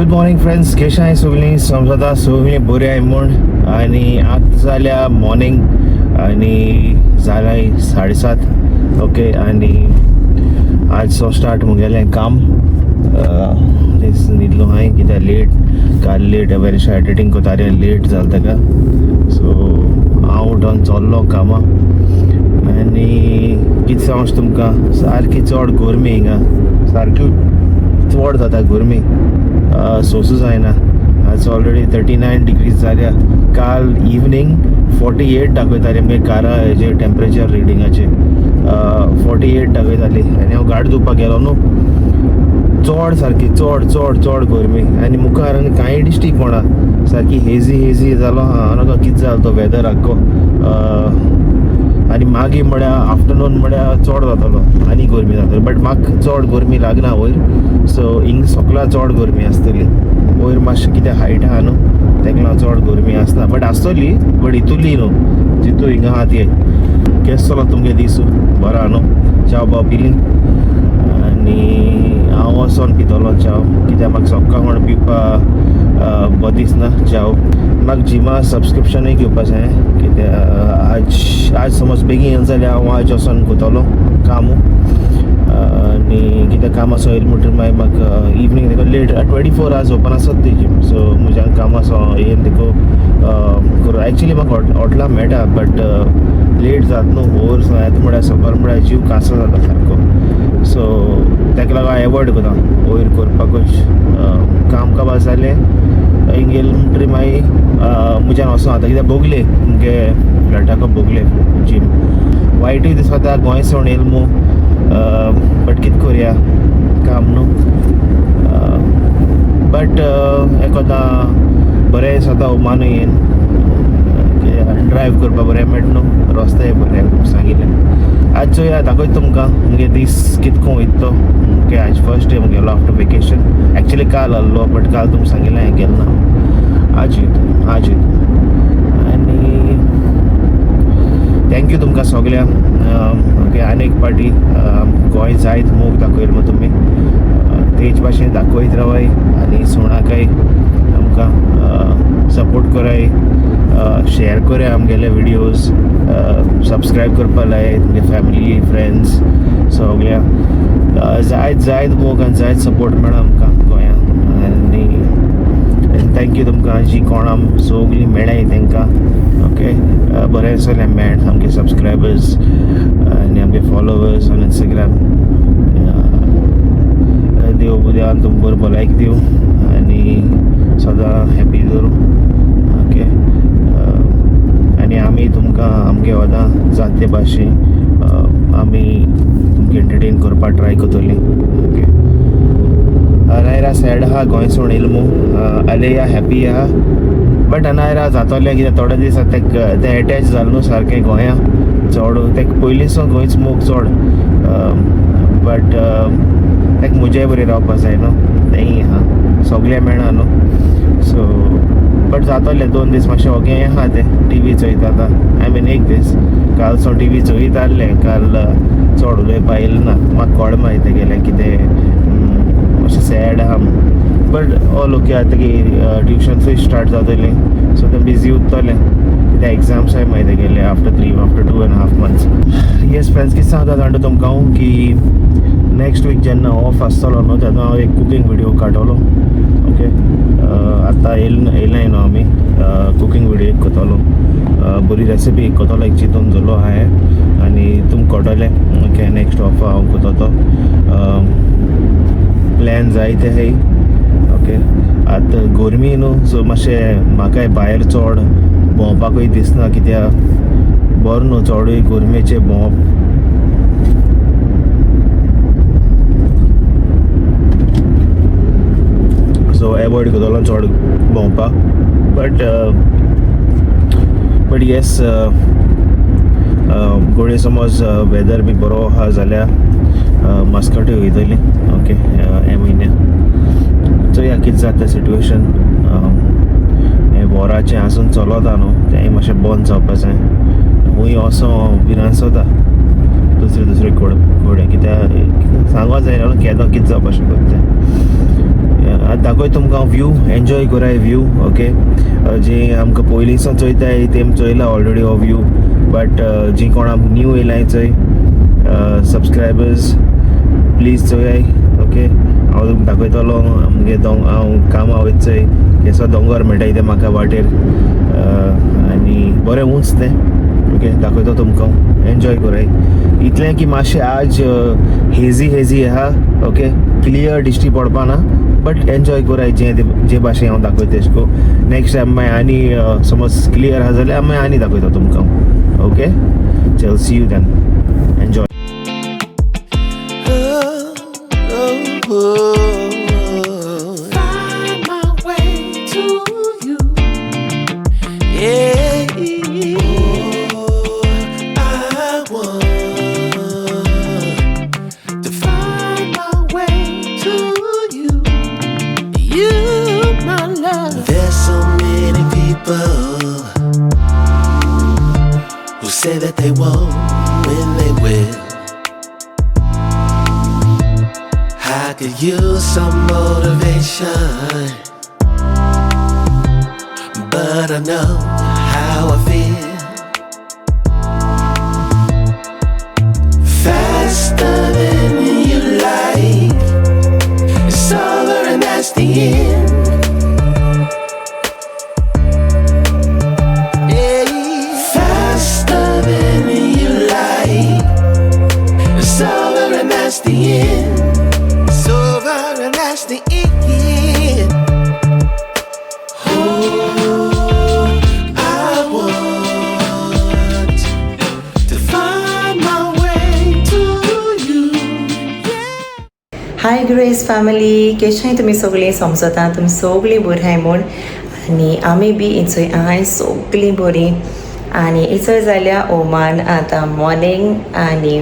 Good morning friends, कशें आहाय सगळीं? समजता सगळीं बरी आहाय म्हूण. आनी आतां जाल्या मॉर्निंग आनी जालाय 7:30. ओके, आनी आज सो स्टार्ट मुगेलें काम. दीस न्हिदलो हांवें कित्याक लेट, काल लेट बरेंशें एडिटींग कोतालें, लेट जालें ताका. सो हांव उठोन चल्लो कामां. आनी कितें सांगूं तुमकां, सारकी चड गरमी हिंगा, सारकी चड जाता गरमी, सोंसू जायना. आज ऑलरेडी 39 डिग्रीज जाल्या. काल इवनींग 48 दाखयताले मुगे कारा हेजे टेम्परेचर रिडिंगाचे 48 दाखयताली. आनी हांव गाडी धुवपाक गेलो न्हू, चड सारकी चड चड चड गरमी. आनी मुखार आनी कांय दिश्टी पडना, सारकी हेजी हेजी जालो आहा. नाका कितें जालो तो वेदर आख्खो. आनी मागीर म्हळ्यार आफ्टरनून म्हळ्यार चड जातलो आनी गरमी जातली. बट म्हाका चड गरमी लागना वयर, सो हिंग सकला चड गरमी आसतली. वयर मातशें कितें हायट आहा न्हू, तेका लागून चड गरमी आसना, बट आसतली, बट इतुली न्हू जितू हिंगा आहा ती. केसो चलो तुमगे दीस? बरो आहा न्हू? च्याव बाव पिली? आनी हांव वचोन पितलो च्याव, कित्याक म्हाका सक्का म्हण पिवपा बरें दिसना च्याव. म्हाका जिमा सबस्क्रिप्शनूय घेवपा जाय, कित्याक आज आज समज बेगीन येयलें जाल्यार हांव आज वचोन करतलो कामू. आनी कित्याक काम आसा येयलें म्हणटकीर मागीर म्हाका इवनींग देखून लेट, 24 आवर्स ओपन आसत ती जीम. सो म्हज्यान काम आसा येयन देखून करूं. एक्चुली म्हाका हॉटेलां मेळटा, बट लेट जाता न्हू. वयर येता म्हळ्यार सकाळ म्हळ्यार जीव कांसो जाता सारको. सो ताका लागून हांव एवॉयड करता वयर करपाकूच. काम काबार जालें हिंग येयलें म्हणटकीर मागीर म्हज्यान वचों आतां, कित्याक बोगले मुगे फ्लॅटाको बोगले जीम. वायटूय दिसता गोंय सोड येयलें मू, बट कितें करया, काम न्हू. बट एकोदां बरें दिसता, उमानूय येयन ड्रायव करपाक बरें मेळटा न्हू, रस्ते बरें सांगिल्लें. आज चोया, दाखयता तुमकां मुगे दीस कितको वयता तो. ओके, आज first day मुगेलो after vacation. Actually काल आहलो, बट काल तुमकां सांगिल्लें हांवें गेलो ना. आज वयता, आज वयता. आनी thank you तुमकां सगल्यांक. ओके, आनी एक पाटी गोंय जायत मोग दाखयलो मग तुमी, तेच भाशेन दाखयत रावाय आनी सोणाकय आमकां सपोर्ट कराय, शेअर कराय आमगेले विडियोज, सबस्क्रायब करपा लाय तुमगे फॅमिली फ्रेंड्स सगळ्यांक. जायत जायत मोग आनी जायत सपोर्ट मेळा आमकां गोंयांत. आनी thank you तुमकां जी कोण आम सगळीं मेळाय तांकां. ओके, बरें सगळें मेळ आमगे सबस्क्रायबर्स आनी आमगे फॉलोवर्स ऑन इंस्टाग्राम. देव देवान तुमकां बरी भलायकी दिवं आनी सदां हॅपी दवरूं. ओके, आनी आमी तुमकां आमगे वदां जात ते भाशेन आमी तुमकां एंटरटेन करपाक ट्राय करतलीं. ओके, अनायरा सॅड आहा, गोंय सोड येयलो मू. आलेया हॅपी आहा, बट अनायरा जातोलें कित्याक थोडे दीस तेक तें एटॅच जालें न्हू सारकें गोंया चड. तेका पयलींचो गोंयच मोग चड, बट तेका म्हजेय बरें रावपा जाय न्हू, तेंय आहा, सगळें मेळना न्हू. सो बट जातोलें, 2 दीस मातशें ओगे आहा तें, टी व्ही चोयता आतां. I mean एक दीस काल सो टी व्ही चोयत आहलें. काल चड उलोवपा येयलें ना म्हाका, कळ्ळें मागीर तेगेलें कितें मातशें सॅड आहा. But all okay. आतां की ट्युशन फीस स्टार्ट जातली, सो तें बिजी उरतलें कित्याक एग्जाम्साय मागीर तेगेले आफ्टर 3, आफ्टर 2.5 मंथ्स. येस फ्रेंड्स, कितें सांगता जाणा तुमकां हांव की नेक्स्ट वीक जेन्ना ऑफ आसतलो न्हू, तेन्ना हांव एक कुकींग विडियो काडटलो. ओके, आतां येयले न्हू आमी कुकींग विडियो एक करतलो, बरी रेसिपी एक करतलो, एक चिंतून दवरलो हांवें आनी तुमकां कळटलें. ओके, नेक्स्ट ऑफ हांव करतो तो प्लॅन जायते आहाय. ओके, आतां गरमी न्हू, सो मातशें म्हाकाय भायर चड भोंवपाकूय दिसना, कित्याक बरो न्हू चडूय गरमेचें भोंवप. सो एवॉयड करतलो चड भोंवपाक. बट बट येस, घोडये समज वेदर बी बरो आहा जाल्यार मस्कटूय वयतली. ओके, हे म्हयन्या चोया कितें जाता सिट्युएशन. हें वराचें आसून चलता न्हू, तेंय मातशें बंद जावपा जाय. खूंय वचों भिरांत जाता दुसरे दुसरे कोड कोडे, कित्याक सांगो जायना न्हू केदो कितें जावपा शकता तें. दाखय तुमकां व्यू, एन्जॉय कराय व्यू. ओके, जे आमकां पयलींसान चोयताय तेम चोयला ऑलरेडी हो व्यू, बट जी कोण न्यू येयलाय चोय सबस्क्रायबर्स, प्लीज चोयाय. ओके, हांव तुमकां दाखयतलो आमगे दोंग. हांव कामां वयता चोय केसो दोंगर मेळटाय ते म्हाका वाटेर आनी बरें उंच तें. ओके, दाखयतो तुमकां, एन्जॉय कराय. इतलें की मातशें आज हेजी हेजी आहा. ओके, क्लियर दिश्टी पडपा ना, बट एन्जॉय कराय जे जे भाशेन हांव दाखयता तेश को. नेक्स्ट टायम मागीर आनी समज क्लियर आहा जाल्यार मागीर आनी दाखयता तुमकां. ओके, चल, see you then, enjoy. Oh. Find my way to you. Yeah. Oh, I want to Find my way to you. You, my love. There's so many people who say that they won't when they will. I could use some motivation, but I know how I feel. Faster than you like, it's over and that's the end. Yeah, faster than you like, it's over and that's the end. It's over and that's the end. Oh, I want to find my way to you. Hi grace family, केशाय तुमी सगळीं? समजता तुमी सगळीं बरीं आहाय म्हूण आनी आमी बी इंचय आहाय सगळीं बरीं. आनी इचय जाल्या ओमान आतां मॉर्निंग आनी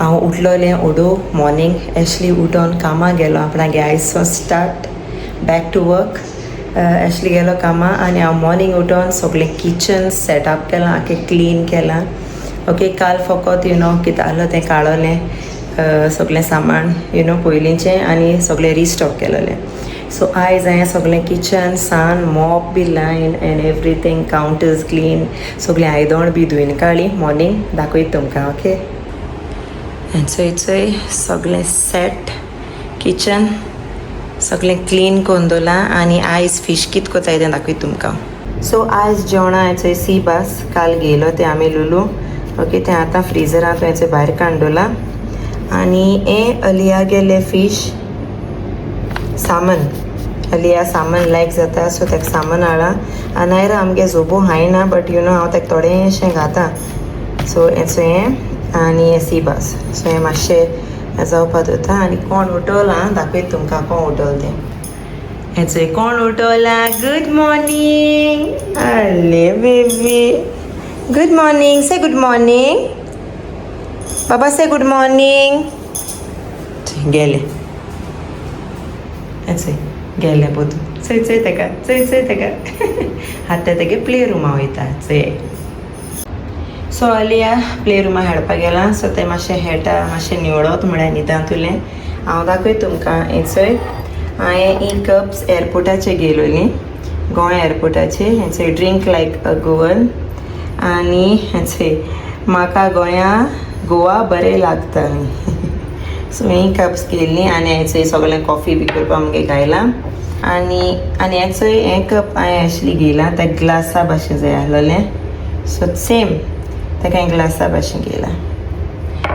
हांव उठलोलें ओडो मॉर्निंग. एशली उठोन कामां गेलो आपणागे. आयज start back to work. Ashley गेलो कामां आनी हांव मॉर्निंग उठोन सगळें किचन सेटअप केलां, आख्खें क्लीन केलां. ओके, काल फकत you know कितें आहलो तें काडलें सगळें सामान you know पयलींचें आनी सगळें रिस्टॉक केलेलें. सो आयज हांवें सगळें किचन सान मॉप बी line and everything, counters clean, सगळें आयदण बी धुयन काडली मॉर्निंग. दाखयता तुमकां. ओके, आनी चोय चोय सगळें सेट, किचन सगळें क्लीन करून दवरलां. आनी आयज फीश कित कोताय तें दाखयता तुमकां. सो आयज जेवणां चोय सी बास काल घेयलो तें आमी लुलू. ओके, तें आतां फ्रिजरांत चोय भायर काडून दवरलां. आनी हें अलिया गेले फीश सामन. अलिया सामन लायक जाता, सो ताका सामन हाडलां. आनी आयरा आमगे जोबो खायना, बट you know हांव ताका थोडेंशें घाता. सो हेचो हें आनी हें सी बास. सो हें मातशें जावपा दवरता. आनी कोण उठवलां दाखयता तुमकां, कोण उठवलें तें. हेचो कोण उठवला. गुड मॉर्निंग आले baby, good morning, say good morning बाबा, से गुड मॉर्निंग. गेले, चय गेले पोतून. चय चय तेका, चय चय तेका. आतां तेगे प्ले रुमा वयता चय. सो अलिया प्ले रुमा खेळपाक गेलां. सो तें मातशें खेळटा, मातशें निवळत म्हळ्यार न्हिदांतुलें. हांव दाखय तुमकां. हें चोय, हांवें ही कप्स एअरपोर्टाचेर घेयलोली, गोंय एअरपोर्टाचेर. हें चोय, ड्रिंक लायक अ गोवन. आनी हें चोय, म्हाका गोंया गोवा बरें लागता. सो ही कप्स घेयल्ली. आनी हें चोय, सगळें कॉफी बी करपाक आमगे घायलां. आनी आनी हें चोय, हें कप हांवें एक्चुली घेयलां, तें ग्लासा भाशेन जाय आसलेलें. सो सेम तेका हांवें ग्लासा भाशेन घेयलां.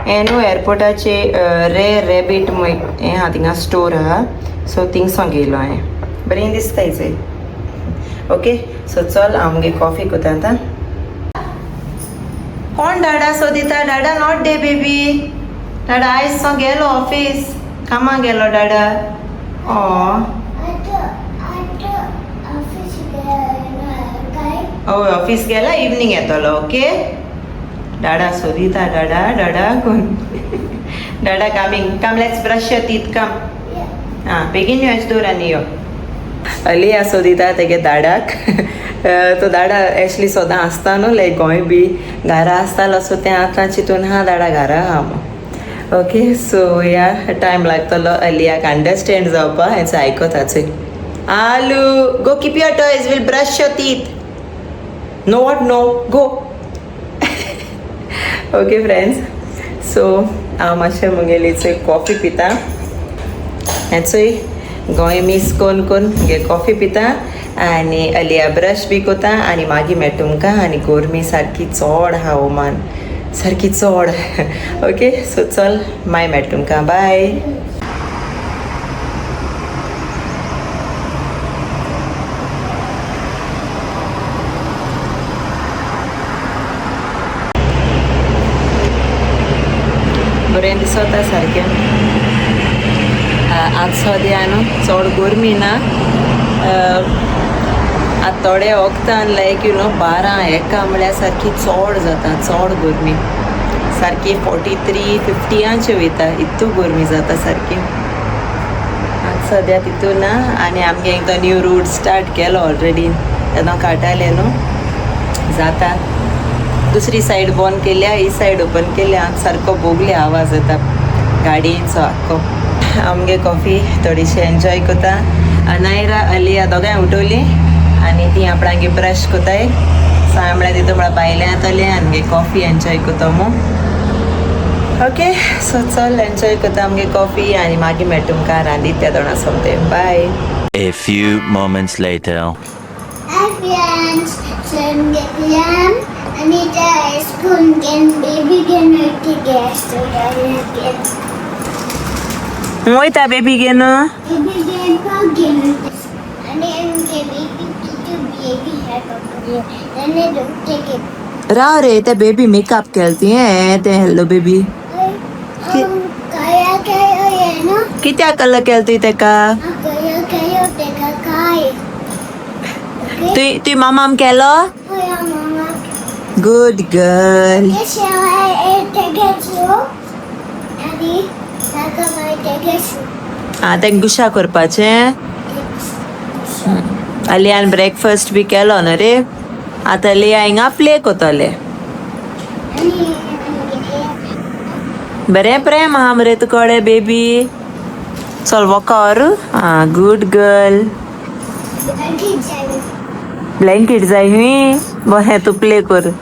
हें न्हू एअरपोर्टाचे रे रेबीट हें आहा, थिंगा स्टोर आहा, सो थिंगसोन घेयलो हांवें. बरें दिसता चोय. ओके, सो चल हांव मुगे कॉफी कोता आतां. कोण डाडा सोदिता? डाडा not they baby. डाडा आयज सो गेलो ऑफीस, कामाक गेलो डाडा. ओ. आता आता ऑफिस काय? हय, ऑफीस गेला, इवनींग येतलो. ओके, डाडा सोदिता, डाडा डाडा कोण डाडा coming. Come, let's brush your teeth, come. आं, बेगीन यो, दवर आनी यो. अलिया सोदिता तेगे दाडाक. तो दाडा एक्चुली सदां आसता न्हू, लायक गोंय बी घारा आसतालो. सो तें आतां चिंतून हा दाडा घारा आहा. ओके, सो या टायम लागतलो अलियाक अंडरस्टँड जावपा. हेचो आयकता चोय. Alu go keep your toys will brush your teeth. No what no go. Okay friends, so हांव मातशें म्हगेली चोय कॉफी पिता. हें चोय गोंय मीस कोन कोन मुगे कॉफी पिता आनी अलिया ब्रश बी कोता आनी मागीर मेळटा तुमकां. आनी गोरमी सारकी चोड आहा ओमान, सारकी चोड. ओके सो चल मागीर मेळटा तुमकां, बाय. बरें दिसता सारकें. आज सद्या न्हू चड गरमी ना. आतां थोडे वखदान लायक you know 12-1 म्हळ्यार सारकी चड जाता, चड गरमी सारकी 43 50 वयता, इतू गरमी जाता सारकी. आतां सद्या तितू ना. आनी आमगे एकदां न्यू रूट स्टार्ट केलो ऑलरेडी, तेन्ना काडटाले न्हू जाता. दुसरी सायड बंद केल्या, ही सायड ओपन केल्या. सारको बोगले आवाज येता गाडयेचो आख्खो. आमगे कॉफी थोडीशी एन्जॉय करता. अनायरा अलिया दोगांय उठवली आनी ती आपणागे ब्रश कोताय. साय म्हळ्यार तितू म्हळ्यार भायलें जातलें आनी आमगे कॉफी एन्जॉय करता मू. ओके सो चल एन्जॉय करता आमगे कॉफी आनी मागीर मेळटा तुमकां रांदीत त्या दोणा सोमते. बाय. A few moments later. Hi friends, so I'm getting Anita school can baby can get so again. वयता बेबी घेन. Baby can again. And I'm baby to baby hair. Then I don't take it. राव रे ते baby makeup केल ती ते. Hello baby. kaya kaya ना. कित्याक colour केल तुवें तेका? kaya kaya teka काय. तुवें तुवें मामाम केलो? Kaya mama. Good girl. आं तेंका गुशा करपाचें. अलियान ब्रेकफास्ट बी केलो न्हू रे. आतां लिया हिंगा प्ले कोतोले. बरें प्रेम आहा मरे तुकडे बेबी. चल वोकर. आं गुड गर्ल. ब्लँकेट जाय हुंय. बरें तूं प्ले कर.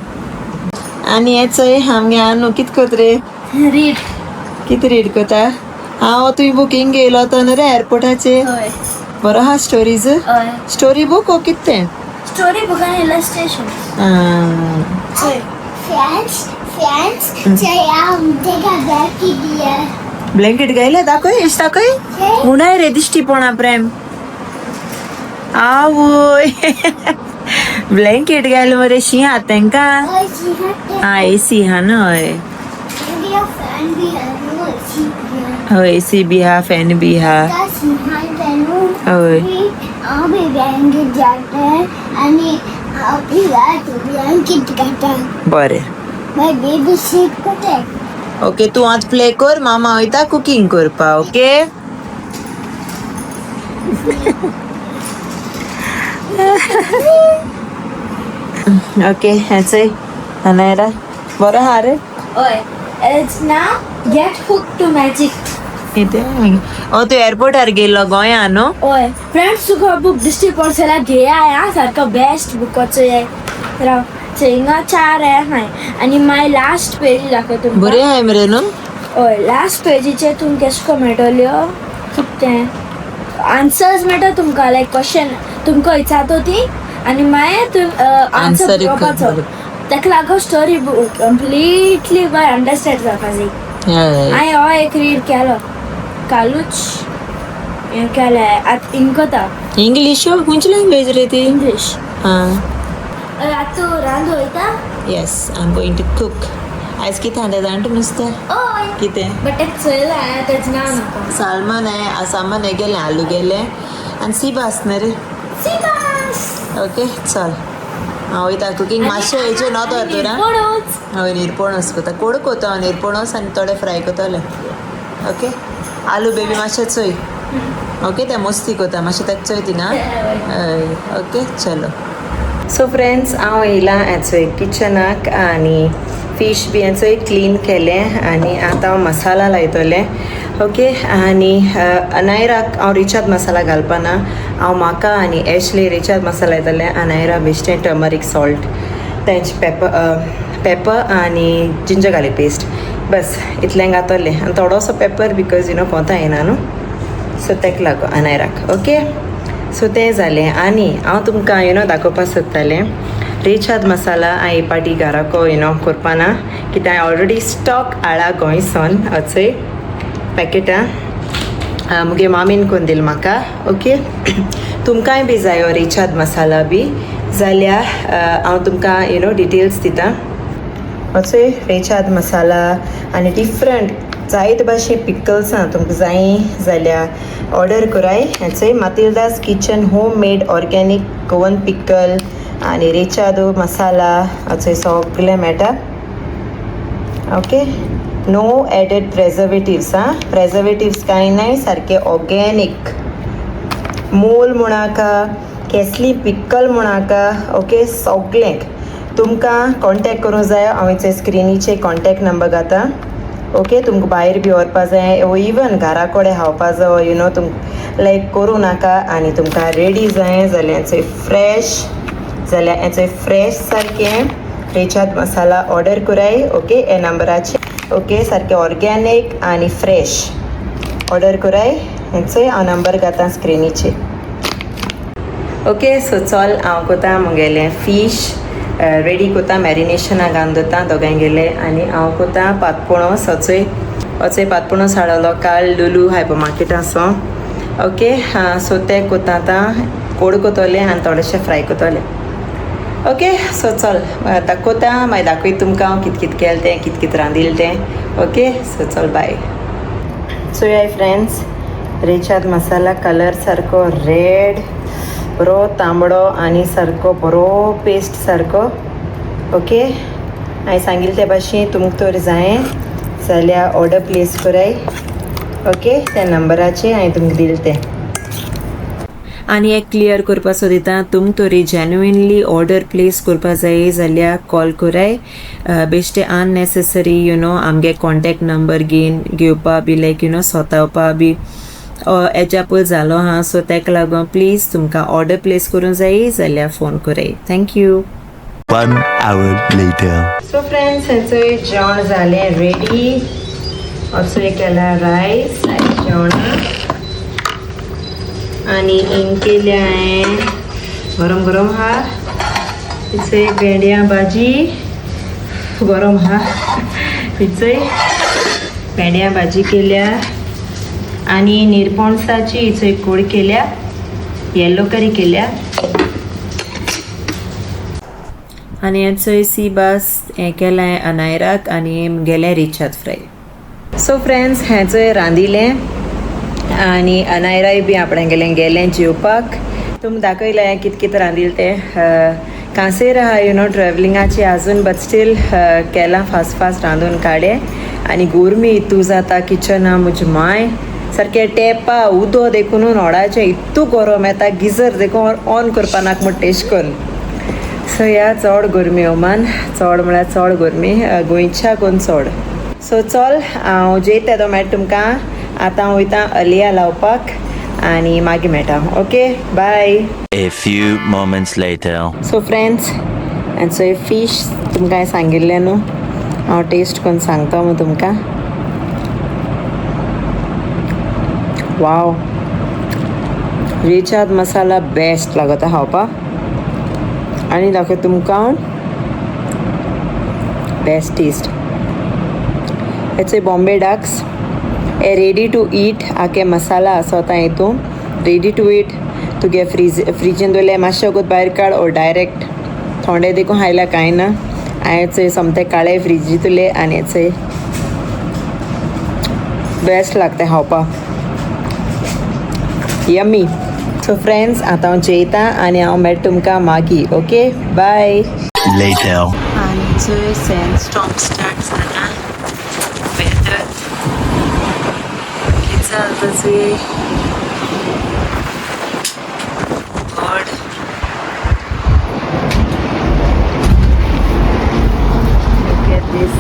आनी हें चोय आमगे आनू कित कोत रे? रीड. कितें रीड कोता? हांव तुवें बुकींग घेयलो तो न्हू रे एअरपोर्टाचेर. हय. बरो आहा स्टोरीज? हय. स्टोरी बूक ओ कितें तें? स्टोरी बुक आनी इलस्ट्रेशन. फ्रेंड्स फ्रेंड्स ब्लँकेट गायले दाखय एश दाखय. उणाय रे दिश्टी पोणा प्रेम. आवय ब्लँकेट घायल मरे शी आहा तेंकां. आं एसी आहा न्हू. हय हय एसी बी आहा, फॅन बी आहा. हय. बरें. ओके तूं आतां प्ले कर, मामा वयता कुकींग करपा. ओके ओके हें चोय अनायरा बरो आहा रे. हय. It's now get hooked to magic. कितें? ओ तूं एअरपोर्टार गेल्लो गोंया न्हू? हय फ्रेंड्स, तुका बूक दिश्टी पडसल्यार घेया आं, सारको बेस्ट बुकाचो हे. राव हिंगा 4 आहाय आनी मागीर लास्ट पेजी दाखय तुमकां. बरें आहाय मरे न्हू? हय लास्ट पेजीचेर तुमकां केशें कोन्न मेळटल्यो तें आन्सर्स मेळटा तुमकां, लायक क्वेश्चन तुमकां विचारतो ती आनी मागीर तुम आन्सर दिवपाचो. ताका लागून स्टोरी बूक कंप्लिटली बरें अंडरस्टँड जावपा जाय. हांवें हो एक रीड केलो कालूच, हें केलें आतां हिंग कोता. इंग्लीश खंयची लँग्वेज रे ती? इंग्लीश. आं. आतां तूं रांदू वयता? Yes, I am going to cook. आयज कितें हाडलें जाणा तूं नुस्तें? हय. कितें? बट तें चोयलां हांवें, तेजें नांव नाका. सालमन आहे, सामान हें गेलें, आलू गेलें आनी सीबास न्ही रे. सीबास. ओके चल हांव वयता कुकींग. मातशें हेजें न्हू दवर तूं. हय निरपणस कोता, कोड कोता हांव निरपणस आनी थोडे फ्राय कोतलें. ओके आलू बेबी मातशें चोय. ओके तें मस्ती कोता मातशें ताका चोय थिंगा. हय ओके चलो. सो फ्रेंड्स हांव येयलां हेचोय किचनाक आनी फीश बी हेंचोय क्लीन केलें आनी आतां हांव मसाला लायतलें. ओके आनी अनायराक हांव रिचाद मसाला घालपाना, हांव म्हाका आनी एशली रिचाद मसाला लायतलें. अनायरा बेश्टें टर्मरीक सॉल्ट, तेंचे पेपर आनी जिंजर गार्लीक पेस्ट, बस इतलें घातलें. आनी थोडोसो पेपर because you know कोंता येना न्हू, सो तेका लागो अनायराक. ओके सो तें जालें. आनी हांव तुमकां you know दाखोवपाक सोदतालें रेचाद मसाला हांवें पाटी घराको you know करपाना, कित्याक हांवें ऑलरेडी स्टॉक हाडला गोंयसोन अचय पॅकेटां मुगे मामीन कोन्न दिल म्हाका. ओके तुमकांय बी जायो रेचाद मसाला बी जाल्यार हांव तुमकां you know details दिता. अचय रेचाद मसाला आनी डिफरंट जायते भाशे पिकल्सां तुमकां जाय जाल्यार ऑर्डर कराय. हेचय Matilda's kitchen home made organic Goan pickle आनी रेचादो मसाला अचय सगळें मेळटा. ओके नो एडेड प्रेजर्वेटिव्स, आं प्रेजर्वेटिव्स कांय नाय, सारकें ऑर्गेनीक मोल म्हणाका केसली पिकल म्हणाका. ओके सगळें तुमकां कॉन्टेक्ट करूंक जाय, हांव हेचे स्क्रिनीचेर कॉन्टेक्ट नंबर घाता. ओके तुमकां भायर बी व्हरपा जाय वो इवन घरा कडेन खावपा जाय you know तुमकां लायक करूं नाका आनी तुमकां रेडी जाय जाल्यार हेचो फ्रेश जाल्यार हेचो फ्रेश सारकें रेचाद मसाला ऑर्डर कराय. ओके हे नंबराचेर. ओके सारकें ऑर्गेनीक आनी फ्रेश ऑर्डर कराय. हेचोय हांव नंबर घाता स्क्रिनीचेर. ओके सो चल हांव कोता मुगेलें फीश रेडी कोता, मॅरिनेशनाक घालून दवरता दोगांय गेले. आनी हांव कोता पातपोणोस, अचय अचय पातपोणोस हाडलो काल लुलू हायपर मार्केटाचो. ओके सो ते कोता आतां कोड कोतोले आनी थोडेशे फ्राय कोतोले. ओके सो चल दाखोता, मागीर दाखयता तुमकां हांव कित कित केलें तें, कित कित रांदिलें तें. ओके सो चल बाय. सो याय फ्रेंड्स, रेचाद मसाला कलर सारको रेड बरो तांबडो आनी सारको बरो पेस्ट सारको. ओके हांवें सांगिल्लें ते भाशेन तुमकां तर जाय जाल्यार ऑर्डर प्लेस कराय. ओके त्या नंबराचेर हांवें तुमकां दिलें तें. आनी एक क्लियर करपा सोदिता, तुमकां तरी जेन्युइनली ऑर्डर प्लेस करपा जाय जाल्यार कॉल कराय. बेश्टे अननेसेसरी you know आमगे कॉन्टेक्ट नंबर घेवन घेवपा बी लायक you know सोतावपा बी हेज्या पयर जालो आहा. सो तेका लागून प्लीज तुमकां ऑर्डर प्लेस करूंक जाय जाल्यार फोन कराय. Thank you. 1 hour later. So friends हेचोय जेवण जालें रेडी. असोय केला रायस जेवण आनी हिंग केल्या हांवें गरम गरम आहा. हिचोय भेंड्या भाजी गरम आहा. हिचोय भेंड्या भाजी केल्या आनी निरपणसाची हिचोय कोड केल्या, येल्लो करी केल्या. आनी हेचोय सी बास हें केलें अनायराक आनी गेलें रिचाद फ्राय. सो फ्रेंड्स हेंचोय रांदिलें आनी अनायराय बी आपणें गेलें गेलें जेवपाक. तुमकां दाखयलें कित कित रांदिलें तें. कांसेर आहा you know ट्रेवलिंगाची आजून बट स्टील केलां फास्ट फास्ट रांदून काडे. आनी गोरमी इतू जाता किचना म्हजी माय सारकें टेपा उदो देखून नोडाचें इतू गरम येता, गिजर देखून ऑन करपा नाका म्हण टेस्ट करून. सो ह्या चड गरमी ओमान, चड म्हळ्यार चड गरमी, गोंयच्या कोन चड. सो चल हांव जेयता तो मेळटा तुमकां. आतां हांव वयता अलिया लावपाक आनी मागीर मेळटा. Okay bye. A few moments later. So friends हेंचो फीश तुमकां हांवें सांगिल्लें न्हू, हांव टेस्ट करून सांगता मग तुमकां. वाव रेचाद मसाला बेस्ट लागता खावपाक. आनी दाखय तुमकां बेस्ट टेस्ट. हेचो बॉम्बे डक्स हे रेडी टू ईट आके मसाला आसता हितून रेडी टू ईट. तुगे फ्रिजीन दवरल्यार मातशें वगत भायर काड ओ डायरेक्ट थोंडे देखून खायल्यार कांय ना. हांवें चोय सोमतें काळे फ्रिजींतले आनी चोय बेस्ट लागता खावपाक, यम्मी. सो फ्रेंड्स आतां हांव जेयता आनी हांव मेळटा तुमकां मागीर. Okay bye. Later. आनी चोय सँड स्टॉर्म स्टार्ट जाला, वेदर कितें चलता चोय. God. Look at this.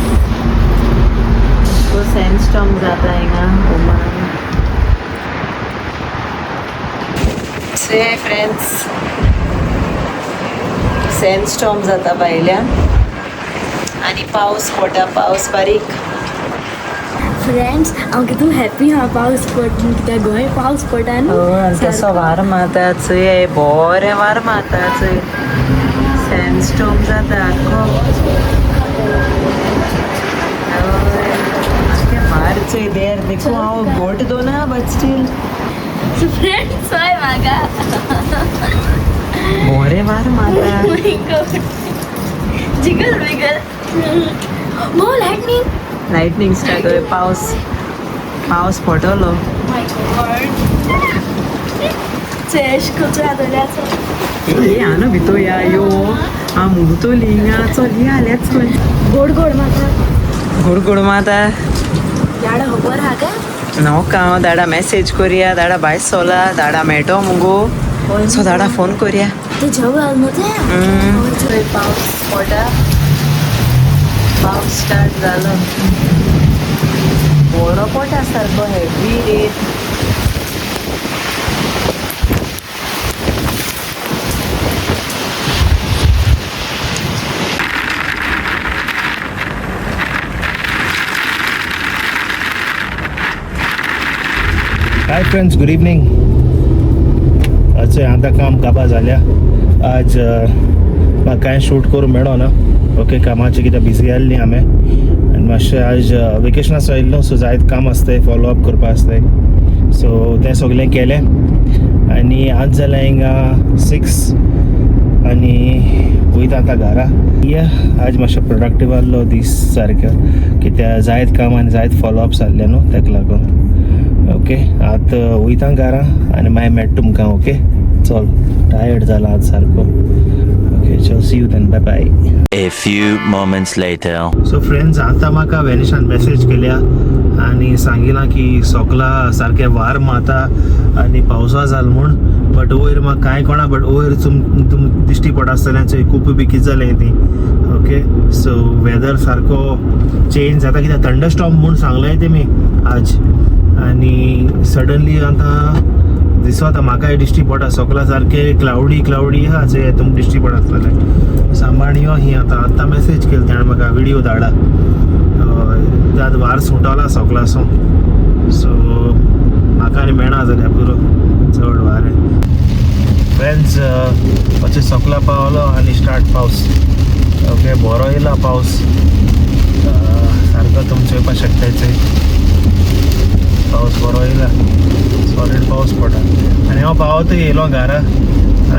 Friends, sand storm जाता भायल्यान आनी पावस पडटा, पावस बारीक. फ्रेंड्स, हांव कितू हॅपी हा पावस पडटा कित्याक गोंय पावस पडटा न्हू. तसो वार मारता चोय, बरें वार मारता चोय. सँड स्टॉर्म जाता आख्खो. मार चोय देर देखो हांव गोट दोना बट स्टील. फ्रेंड्स, चोय म्हाका. बरें वार मारता. जिगल बिगल मो लायटनींग. Lightning start. पावस पावस पडटलो. माय गॉड, चेश खंयचो जातले. ए आनो भितर या यो हांव मुतोली हिंगा. चल या, let's go. गोड गोड म्हाका. गोड गोड माता. याडा खबर हा काय? नोका हांव दाडा मॅसेज करुया. दाडा भायर सोला, दाडा मेळटो मुगो, सो दाडा फोन करुया. ते जेव घाल न्हू ते. पावस पडटा, पावस स्टार्ट जालो. बरो पडटा सारको heavy rain. Hi friends, good evening. अच्छा, आतां काम काबार जाल्या. आज म्हाका कांय शूट करूंक मेळो ना. ओके, कामाचें कितें बिजी आहली आमी आनी मातशें आज वेकेशन आसा आयिल्लो, सो जायत काम आसताय, फॉलो अप करपा आसताय, सो तें सगळें केलें. आनी आज जालें हिंगा 6 आनी वयता आतां घरा. या, आज मातशें प्रोडक्टीव आहलो दीस सारकें, कित्याक जायत काम आनी जायत फॉलो अप जाल्लें न्हू, तेका लागून. ओके, आतां वयता घरा आनी मागीर मेळटा तुमकां. ओके, चल, टायर्ड जाला आज सारको. ओके, चल, see you then, bye bye. A few moments later. So friends, आतां म्हाका वेनिशान मॅसेज केल्या आनी सांगिलां की सोकला सारकें वार मारता आनी पावसा जाल म्हूण. बट वयर म्हाका कांय कोणा, बट वयर तुम तुम दिश्टी पडटा आसतलें चोय, कुपी बी कितें जालें ती. ओके, सो वेदर सारको चेंज जाता कित्याक थंडरस्टॉर्म म्हूण सांगलें तेमी आज. आनी सडनली आतां दिसता म्हाकाय दिश्टी पडटा सोकला सारकें क्लावडी क्लावडी आहा चोय, तुमकां दिश्टी पडटा आसतलें. सांबाळ यो ही. आतां आतां मॅसेज केली ताणें म्हाका, व्हिडियो धाडा. त्यात वार सुटोला सोकलासून, सो म्हाका आनी मेळना जाल्यार पुरो, चड वारें. फ्रेंड्स, मातशें सोकला पावलो आनी स्टार्ट पावस. ओके, बरो येयला पावस सारको, तुमी चोवपाक शकताय चोय, पावस बरो येयला, सॉलीड पावस पडटा. आनी हांव पावतूय येयलो घरा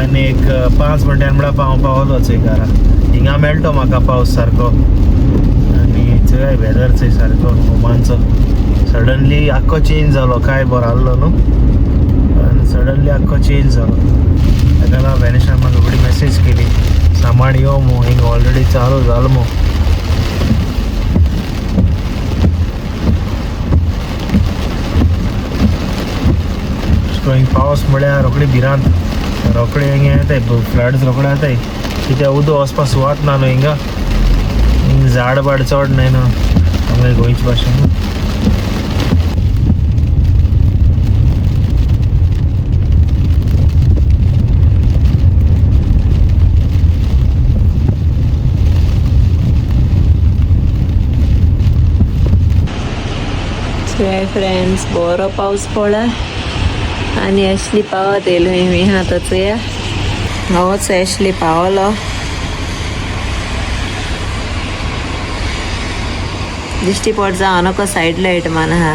आनी एक 5 मिनटां म्हळ्यार हांव पावलो चोय घरा. हिंगा मेळटो म्हाका पावस सारको. आनी चोय वेदर चोय सारको ओमानचो, सडनली आख्खो चेंज जालो. काय बरो आहलो न्हू, आनी सडनली आख्खो चेंज जालो. ताका लागून वेनिशान म्हाका रोखडी मॅसेज केली, सामान यो मु, हिंगा ऑलरेडी चालू जालो मु. पावस म्हळ्यार रोखडी भिरांत, रोखडे हिंगा येताय फ्लड्स, रोखडे येताय कित्याक उदक वचपाक सुवात ना न्हू हिंगा. हिंगा झाड बाड चड न्हय न्हू आमगे गोंयचे भाशेन. फ्रेंड्स, बरो पावस पडला आनी एशली पावत येयलो मी आतां चोया. होच एशली पावलो. दिश्टी पड जावं नको सायड लायट मान आहा.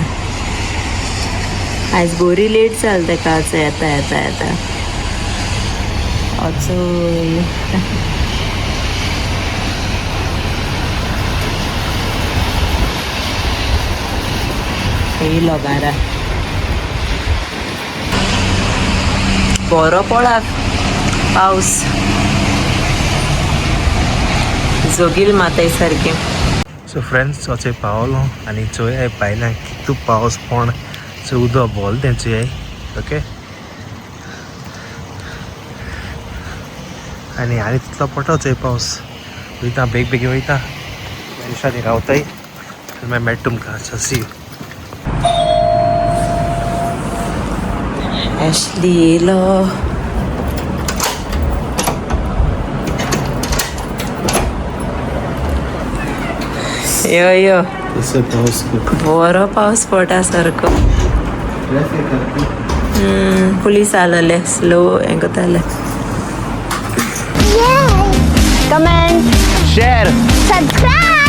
आयज बोरी लेट जाल तेका. येता येता येता अचोय. येयलो घरा. बरो पडा पावस, जोगील माताय सारकें. सो फ्रेंड्स, अशें पावलो आनी चोय भायल्यान कितू पावस पड, चोय उदक भोल तें चोय. ओके, आनी आनी तितलो पडटा चोय पावस. वयता बेग बेगीन वयता, मनशांनी रावताय मागीर मेळटा तुमकां. C you. Ashley येयलो. यो यो. तसो पावस. बरो पावस पडटा सारको. पुलीस आलेले स्लो हें करताले. Comment, share. Subscribe.